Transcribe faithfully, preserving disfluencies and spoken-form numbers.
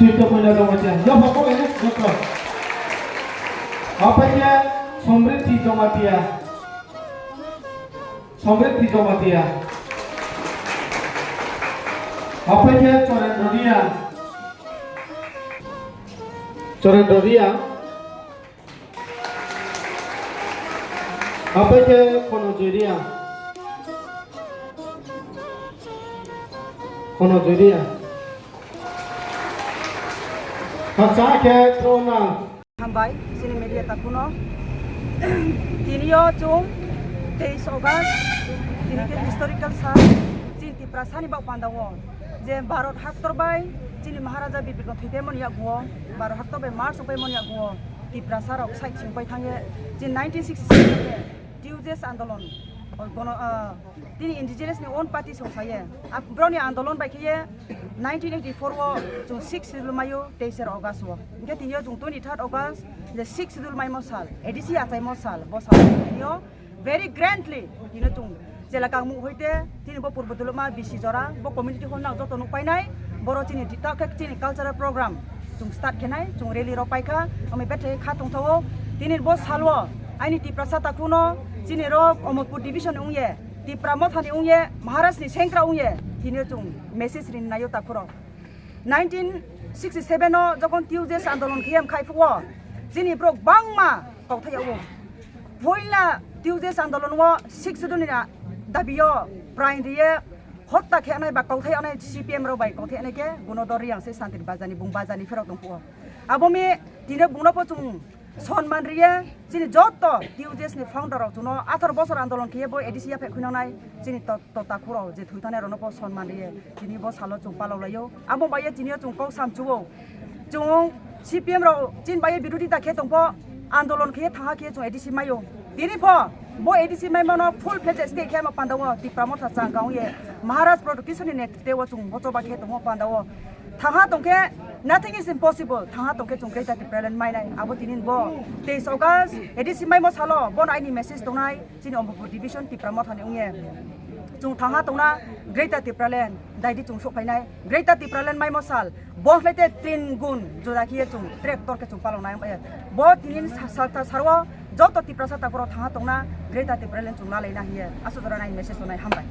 Tito Koila Jamatia. Yapha kok ini jotro. Apaikhe Somriddhi Jamatia. Somriddhi Jamatia. Apaikhe Chorendro Riya. Chorendro Riya. Apaikhe Khono Joy Riya. Khono Joy Riya. Haksa khe Khona. Hambai, chini media takuno. Tinio chwng teis August, tini khe historical sa, chini Tiprasani bak pandao. Je Bharat haktor bai, chini Maharaja Bibirno thwipaimani yaguo, Bharat haktor bai March wngpaimani yaguo, Tiprasa rok side singpai thangye, je nineteen sixty-seven Tuesdays andolon, gono, ah, tini indigenous ni own party song saye. Ap-, broni andolon bai khiye nineteen eighty-four o chwng sixth schedule mayo teis August o. Hingke tinio chwng twenty-third August je sixth schedule maimo sal, A D C achaimo sal, bo sal tinio very grandly tino chwng chela kangmung hoite tini bo purbo duloma B C jora bo community hall nang joto nuk painai boro chini ditak khe chini cultural program chwng start khenai chwng rally rok paikha ami bethe kha tongthao tini bo salwo aini Tiprasa takhukno chini rok Omorpur division wngye Tipra mothani wngye Maharaj ni sengkra wngye tini chwng message rin naio takhurok. Nineteen sixty-seven o jokon Tuesdays andolon khiyam khai phuo, chini borok bangma kauthai o. Puila Tuesdays andolon o six schedule ni dabi o prain riye hotta khe anai ba kauthai anai C P M rok bai kauthai anai khe Gunodor Riyang se Santir Bajani bung Bajani phirok tong phuo. Abo mi tine bungno po chung Sonman riye, chini joto T U J S ni founder rok chuno atharo bosor andolon khiye bo A D C yaphe khwinangnai, chini to-, tota khuro je thwi thani rokno bo sonman riye, chini bo salo chung palok laio. Amo bai ye chini yo chung kok sam chuo. Chung C P M rok chini bai ye birodita khe tongpho andolon khiye thangha khiye chung A D C maio. Tini pho bo A D C mai mano full fledged state khe ma pandao Tipra Motha chang kaung ye Maharaj Product Kishore ni netrite o chung bochoba khe tongmo pandao. Thangha tongkhe nothing is impossible. Thangha tongkhe chung Greater Tipraland mainai. Abo tinin bo teis August A D C maimo salo bono aini message tongnai chini Omorpur Division Tipra Mothani wngye. Chung thangha tongna Greater Tipraland daidi chung sokphainai. Greater Tipraland maimo sal. Bo khlaite tin gun juda khiye chung tractor khe chung palongnai. Bo tinin sa-, salta sarwo joto Tiprasa takhoro thangha tongna Greater Tipraland chung lalaina hiye. Aswk jora nai message tongnai hambai.